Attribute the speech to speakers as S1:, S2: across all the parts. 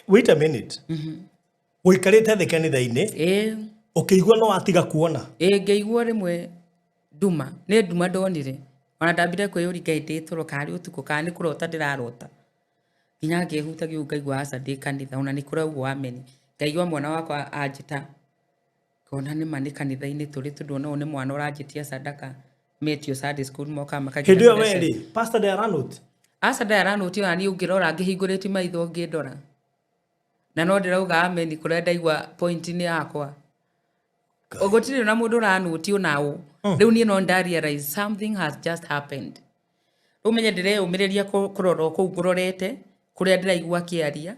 S1: Wait a minute. Ũikarĩte thĩ kanitha-inĩ,
S2: Ĩĩ.
S1: ũkĩigua no watiga kuona.
S2: Ĩĩ, ngĩigua rĩmwe nduma, nĩ nduma ndonire. Ona ndambire kwĩyũria, Ngai, ndĩ toro kana nĩ ũtukũ kana nĩ kũrota ndĩrarota? Nginya ngĩhutagia ũguo ngaigua aca ndĩ kanitha, ona nĩ kũraugwo ameni. Ngaigua mwana wakwa anjĩta, ngona nĩma nĩ kanitha-inĩ tũrĩ, tondũ ona ũyũ nĩ mwana ũranjĩtia sadaka, metio Sunday school mokaga makagira.
S1: Hĩndĩ ĩyo we rĩ, pastor ndearanũti?
S2: Aca, ndearanũti. Ona niĩ ũngĩrora ngĩhingũrĩtie maitho ngĩndora. Na no ndĩrauga ameni kũrĩa ndaigua point-inĩ yakwa. Gũtirĩ na mũndũ ũranũti onaũ. Rĩu niĩ no nda realize something has just happened. Rĩu menye ndĩreyũmĩrĩria kũrora o kũu ngũrorete kũrĩa ndĩraigua akĩaria,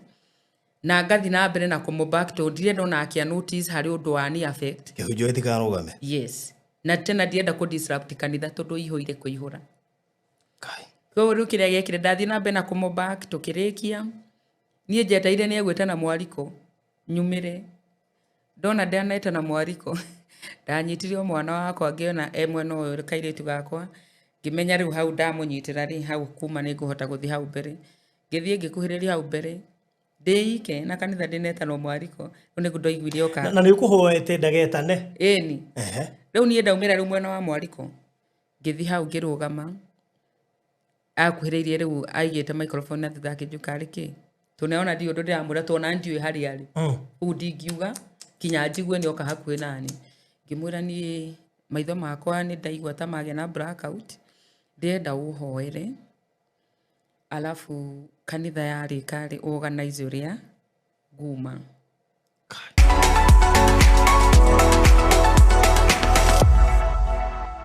S2: na ngathi na mbere na kũmũ back, tondũ ndirenda ona akĩa notice harĩ ũndũ wa ni affect.
S1: Kĩhunjio gĩtikarũgame.
S2: Yes, na tena ndirenda kũ disrupt kanitha tondũ ihũire kũihũra.
S1: Kai.
S2: Koguo rĩu kĩrĩa gĩekire, ndathiĩ na mbere na kũmũ back, tũkĩrĩkia. Niĩ njetereire nĩ egwĩtana mwariko nyumĩre. Ndona ndanetana mwariko, ndanyitire o mwana wakwa, ngĩona e mwena ũyũ kairĩtu gakwa, ngĩmenya rĩu hau ndamũnyitĩra rĩ, hau kuma nĩ ngũhota gũthiĩ hau mbere. Ngĩthiĩ ngĩkuhĩrĩria hau mbere ndĩike na kanitha ndĩnetanwo mwariko, rĩu nĩguo ndaiguire oka.
S1: Na nĩ ũkũhoete ndagetane?
S2: Ĩni.
S1: Ehe.
S2: Rĩu niĩ ndaumĩra rĩu mwena wa mwariko, ngĩthiĩ hau ngĩrũgama akuhĩrĩirie, rĩu aigĩte microphone na thutha, akĩnjuka arĩ kĩ tũneona ndiũ ũndũ ndĩramwĩra, tondũ ndiũĩ harĩa arĩ. Ũguo ndingiuga kinya njigue nĩ oka hakuhĩ nani. Ngĩmwĩra, niĩ maitho makwa nĩ ndaigua ta magĩa na blackout, ndĩrenda ũhoere, alafu kanitha yarĩka rĩ, organize ũrĩa nguma.
S1: God.